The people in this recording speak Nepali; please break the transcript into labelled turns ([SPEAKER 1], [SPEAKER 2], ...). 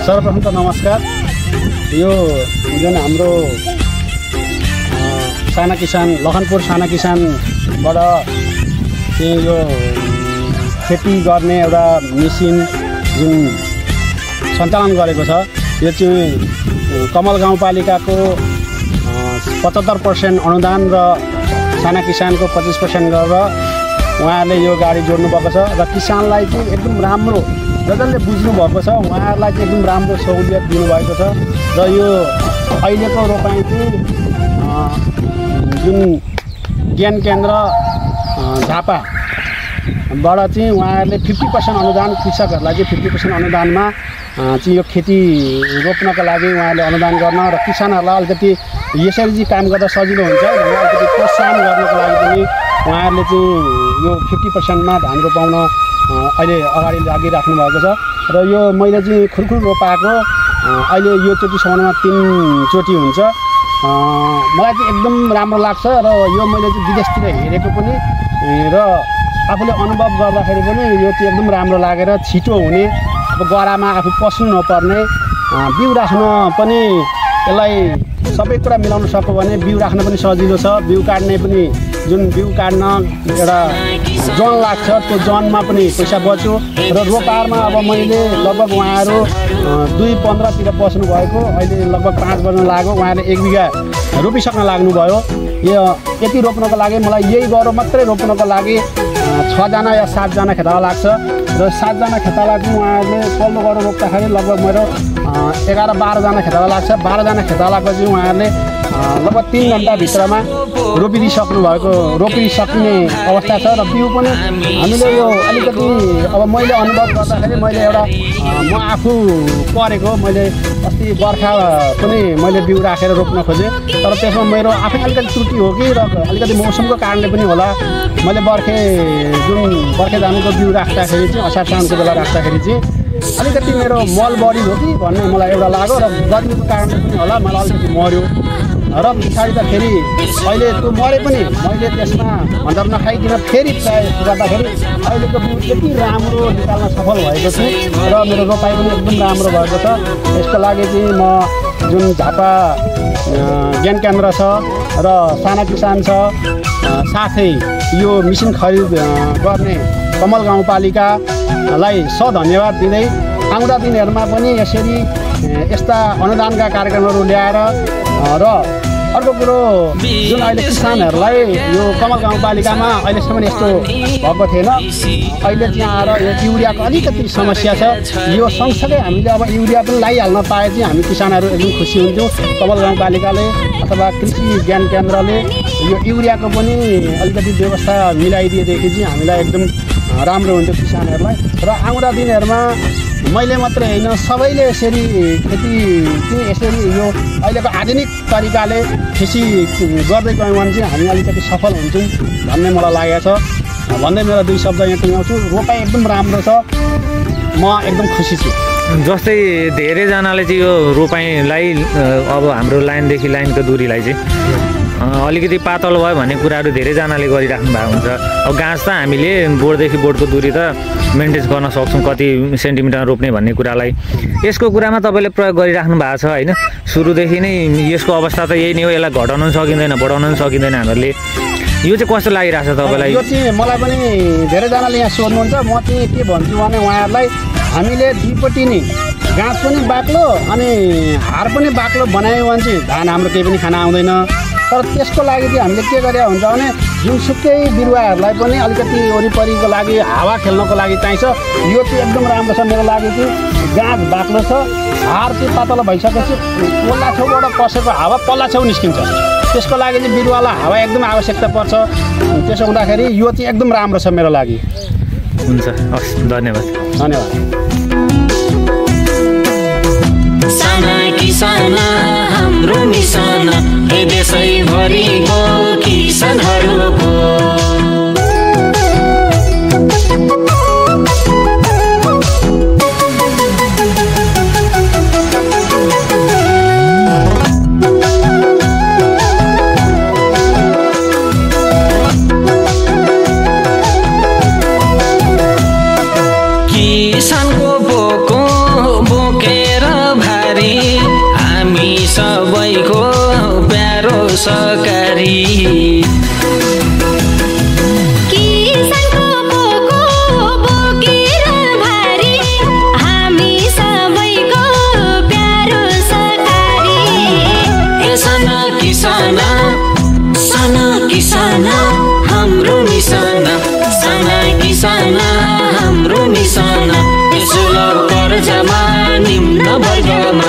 [SPEAKER 1] सर्वप्रथम त नमस्कार। यो जुन हाम्रो साना किसान लखनपुर साना किसानबाट चाहिँ यो खेती गर्ने एउटा मेसिन जुन सञ्चालन गरेको छ, यो चाहिँ कमल गाउँपालिकाको 75% अनुदान र साना किसानको 25% गरेर उहाँहरूले यो गाडी जोड्नुभएको छ र किसानलाई चाहिँ एकदम राम्रो जसले बुझ्नुभएको छ उहाँहरूलाई चाहिँ एकदम राम्रो सहुलियत दिनुभएको छ। र यो अहिलेको रोपाइँ चाहिँ जुन ज्ञान केन्द्र झापाबाट चाहिँ उहाँहरूले 50% अनुदान कृषकहरूलाई चाहिँ 50% अनुदानमा चाहिँ यो खेती रोप्नको लागि उहाँहरूले अनुदान गर्न र किसानहरूलाई अलिकति यसरी चाहिँ काम गर्दा सजिलो हुन्छ भनेर अलिकति प्रोत्साहन गर्नको लागि पनि उहाँहरूले चाहिँ यो 50%मा धान रोपाउन अहिले अगाडि लागिराख्नु भएको छ। र यो मैले चाहिँ खुरखुर रोपाएको अहिले यो चोटिसम्ममा 3 चोटि हुन्छ। मलाई चाहिँ एकदम राम्रो लाग्छ र यो मैले चाहिँ विदेशतिर हेरेको पनि र आफूले अनुभव गर्दाखेरि पनि यो चाहिँ एकदम राम्रो लागेर छिटो हुने, अब गरामा आफू पस्नु नपर्ने, बिउ राख्न पनि यसलाई सबै कुरा मिलाउन सक्यो भने बिउ राख्न पनि सजिलो छ। बिउ काट्ने पनि जुन बिउ काट्न एउटा जन लाग्छ, त्यो जनमा पनि पैसा बच्यो र रोपारमा अब मैले लगभग उहाँहरू 2:15तिर बस्नु भएको, अहिले लगभग 5 बज्न लाग्यो। उहाँहरूले 1 बिघा रोपिसक्न लाग्नुभयो। यो यति रोप्नको लागि मलाई यही गह्रो मात्रै रोप्नको लागि 6 जना या 7 जना खेताला लाग्छ र 7 जना खेताला चाहिँ उहाँहरूले पल्लो गह्रो रोप्दाखेरि लगभग मेरो 11-12 जना खेताला लाग्छ। 12 जना खेतालाको चाहिँ उहाँहरूले लगभग 3 घन्टाभित्रमा रोपिसक्ने अवस्था छ। र बिउ पनि हामीले यो अलिकति अब मैले अनुभव गर्दाखेरि मैले एउटा म आफू परेको मैले अस्ति बर्खा पनि मैले बिउ राखेर रोप्न खोजेँ, तर त्यसमा मेरो आफै अलिकति त्रुटि हो कि र अलिकति मौसमको कारणले पनि होला। मैले बर्खे धानको बिउ राख्दाखेरि चाहिँ असार साउनको बेला राख्दाखेरि चाहिँ अलिकति मेरो मल बढी हो कि भन्ने मलाई एउटा लाग्यो र गर्मीको कारणले पनि होला मलाई अलिकति मर्यो। र पछाडि त फेरि अहिले त्यो मरे पनि मैले त्यसमा भन्दा नखाइकन फेरि प्रयोग गर्दाखेरि अहिलेको बिउ यति राम्रो निकाल्न सफल भएको छु र मेरो रोपाइ पनि एकदम राम्रो भएको छ। यसको लागि चाहिँ म जुन झापा ज्ञान केन्द्र छ र साना किसान छ, साथै यो मेसिन खरिद गर्ने कमल गाउँपालिकालाई धन्यवाद दिँदै आउँदा दिनहरूमा पनि यसरी यस्ता अनुदानका कार्यक्रमहरू ल्याएर र अर्को कुरो जुन अहिले किसानहरूलाई यो कमल गाउँपालिकामा अहिलेसम्म यस्तो भएको थिएन। अहिले चाहिँ आएर यो युरियाको अलिकति समस्या छ। यो सँगसँगै हामीले अब युरिया पनि लगाइहाल्न पाए चाहिँ हामी किसानहरू एकदम खुसी हुन्थ्यौँ। कमल गाउँपालिकाले अथवा कृषि ज्ञान केन्द्रले यो युरियाको पनि अलिकति व्यवस्था मिलाइदिएदेखि चाहिँ हामीलाई एकदम राम्रो हुन्थ्यो किसानहरूलाई। र आउँदा दिनहरूमा मैले मात्रै होइन सबैले यसरी खेती चाहिँ यसरी यो अहिलेको आधुनिक तरिकाले खेती गर्दै गयौँ भने चाहिँ हामी अलिकति सफल हुन्छौँ भन्ने मलाई लागेको छ। भन्दै मेरो 2 शब्द यहाँ टुङ्गाउँछु। रोपाइ एकदम राम्रो छ, म एकदम खुसी छु।
[SPEAKER 2] जस्तै धेरैजनाले चाहिँ यो रोपाइँलाई अब हाम्रो लाइनदेखि लाइनको दूरीलाई चाहिँ अलिकति पातल भयो भन्ने कुराहरू धेरैजनाले गरिराख्नु भएको हुन्छ। अब गाँस त हामीले बोर्डदेखि बोर्डको दूरी त मेन्टेन गर्न सक्छौँ, कति सेन्टिमिटर रोप्ने भन्ने कुरालाई। यसको कुरामा तपाईँले प्रयोग गरिराख्नु भएको छ होइन? सुरुदेखि नै यसको अवस्था त यही नै हो, यसलाई घटाउनु पनि सकिँदैन, बढाउनु पनि सकिँदैन हामीहरूले। यो चाहिँ कस्तो लागिरहेछ तपाईँलाई?
[SPEAKER 1] यो चाहिँ मलाई पनि धेरैजनाले यहाँ सोध्नुहुन्छ। म चाहिँ के भन्छु भने उहाँहरूलाई हामीले दुईपट्टि नै घाँस पनि बाक्लो अनि हार पनि बाक्लो बनायो भने चाहिँ धान हाम्रो केही पनि खान आउँदैन। तर त्यसको लागि चाहिँ हामीले के गरे हुन्छ भने जुनसुकै बिरुवाहरूलाई पनि अलिकति वरिपरिको लागि हावा खेल्नको लागि चाहिन्छ। यो चाहिँ एकदम राम्रो छ मेरो लागि चाहिँ। गाँठ बाक्लो छ, हार चाहिँ पातलो भइसकेपछि पल्ला छेउबाट पसेको हावा पल्ला छेउ निस्किन्छ। त्यसको लागि चाहिँ बिरुवालाई हावा एकदम आवश्यकता पर्छ। त्यसो हुँदाखेरि यो चाहिँ एकदम राम्रो छ मेरो लागि।
[SPEAKER 2] हुन्छ, हस्, धन्यवाद।
[SPEAKER 1] धन्यवाद।
[SPEAKER 3] साना किसान हाम्रो निशान हे देशैभरिको किसानहरूको। किसानको बोको बोकेर सरकारी हामी सबैको प्यारो सरकारी किसाना हाम्रो निशाना साना किसाना हाम्रो निशाना सुलभ कर्जमा निम्न वर्गमा